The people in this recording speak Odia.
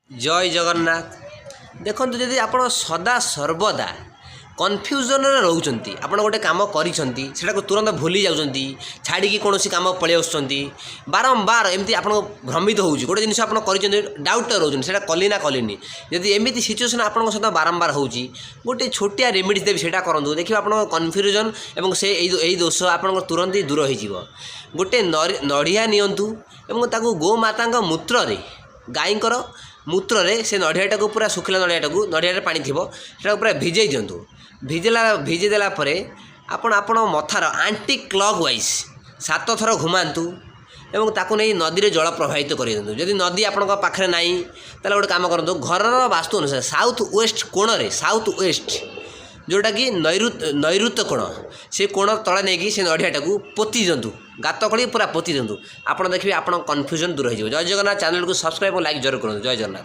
ଜୟ ଜଗନ୍ନାଥ। ଦେଖନ୍ତୁ, ଯଦି ଆପଣ ସଦା ସର୍ବଦା କନଫ୍ୟୁଜନରେ ରହୁଛନ୍ତି, ଆପଣ ଗୋଟେ କାମ କରିଛନ୍ତି, ସେଟାକୁ ତୁରନ୍ତ ଭୁଲି ଯାଉଛନ୍ତି, ଛାଡ଼ିକି କୌଣସି କାମ ପଳେଇ ଆସୁଛନ୍ତି, ବାରମ୍ବାର ଏମିତି ଆପଣ ଭ୍ରମିତ ହେଉଛି, ଗୋଟେ ଜିନିଷ ଆପଣ କରିଛନ୍ତି, ଡାଉଟ୍ରେ ରହୁଛନ୍ତି, ସେଇଟା କଲି ନା କଲିନି, ଯଦି ଏମିତି ସିଚୁଏସନ୍ ଆପଣଙ୍କ ସହିତ ବାରମ୍ବାର ହେଉଛି, ଗୋଟେ ଛୋଟିଆ ରେମିଡ଼ି ଦେବି, ସେଇଟା କରନ୍ତୁ। ଦେଖିବେ, ଆପଣଙ୍କ କନଫ୍ୟୁଜନ୍ ଏବଂ ସେ ଏଇ ଦୋଷ ଆପଣଙ୍କ ତୁରନ୍ତ ହିଁ ଦୂର ହୋଇଯିବ। ଗୋଟେ ନଡ଼ିଆ ନିଅନ୍ତୁ ଏବଂ ତାକୁ ଗୋମାତାଙ୍କ ମୂତ୍ରରେ, ଗାଈଙ୍କର ମୂତ୍ରରେ ସେ ନଡ଼ିଆଟାକୁ ପୁରା, ଶୁଖିଲା ନଡ଼ିଆଟାକୁ, ନଡ଼ିଆରେ ପାଣି ଥିବ, ସେଟାକୁ ପୁରା ଭିଜେଇ ଦିଅନ୍ତୁ। ଭିଜେଇ ଦେଲା ପରେ ଆପଣ ଆପଣ ମଥାର ଆଣ୍ଟି କ୍ଲକ୍ ୱାଇଜ୍ ସାତ ଥର ଘୁମାନ୍ତୁ ଏବଂ ତାକୁ ନେଇ ନଦୀରେ ଜଳ ପ୍ରବାହିତ କରିଦିଅନ୍ତୁ। ଯଦି ନଦୀ ଆପଣଙ୍କ ପାଖରେ ନାହିଁ, ତାହେଲେ ଗୋଟେ କାମ କରନ୍ତୁ। ଘରର ବାସ୍ତୁ ଅନୁସାରେ ସାଉଥ୍ ୱେଷ୍ଟ କୋଣରେ, ସାଉଥ୍ ୱେଷ୍ଟ ଯେଉଁଟାକି ନୈଋତ କୋଣ, ସେ କୋଣ ତଳେ ନେଇକି ସେ ନଡ଼ିଆଟାକୁ ପୋତି ଦିଅନ୍ତୁ। ଗାତ ଖୋଳି ପୁରା ପୋତି ଦିଅନ୍ତୁ। ଆପଣ ଦେଖିବେ, ଆପଣଙ୍କ କନଫ୍ୟୁଜନ୍ ଦୂର ହୋଇଯିବ। ଜୟ ଜଗନ୍ନାଥ। ଚ୍ୟାନେଲକୁ ସବସ୍କ୍ରାଇବ୍ ଏବଂ ଲାଇକ୍ ଜରୁର କରନ୍ତୁ। ଜୟ ଜଗନ୍ନାଥ।